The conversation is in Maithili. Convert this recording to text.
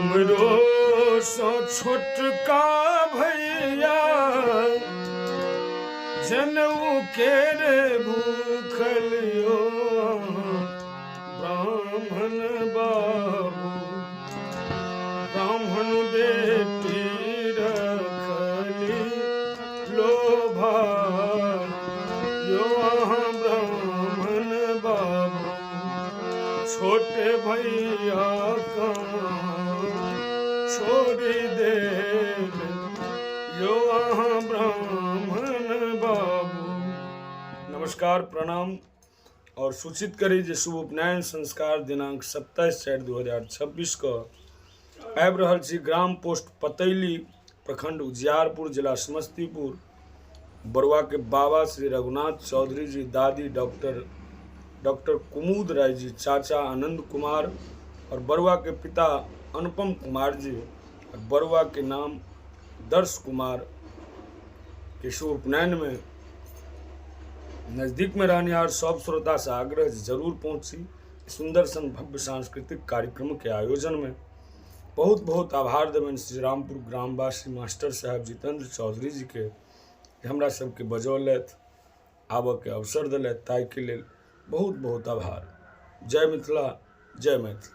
हमरो सँ छोटका भैया जनऊ के रे भूखल यो ब्राह्मण बाबू, ब्राह्मण बेटी रखली लोभा यो अहाँ ब्राह्मण बाबू, छोटे भैया का छोड़ी देल यो अहाँ ब्राह्मण बाबू। नमस्कार, प्रणाम और सूचित करी जे शुभ उपनयन संस्कार दिनांक 27/4/2026 के आबि रहल छी ग्राम पोस्ट पतैली, प्रखंड उजियारपुर, जिला समस्तीपुर। बरुआ के बाबा श्री रघुनाथ चौधरी जी, दादी डॉक्टर डॉक्टर कुमुद राय जी, चाचा आनंद कुमार और बरुआ के पिता अनुपम कुमार जी और बरुआ के नाम दर्श कुमार के शुभ उपनयन में नज़दीक में रहनिहार सब श्रोता से आग्रह जरूर पहुँची सुंदर सन भव्य सांस्कृतिक कार्यक्रम के आयोजन में। बहुत बहुत आभार देबनि श्री रामपुर ग्रामवासी मास्टर साहब जितेंद्र चौधरी जी के, हमरा सबके बजौलथि, आबऽके अवसर देलथि, ताहिके लेल बहुत बहुत आभार। जय मिथिला, जय मैथिली।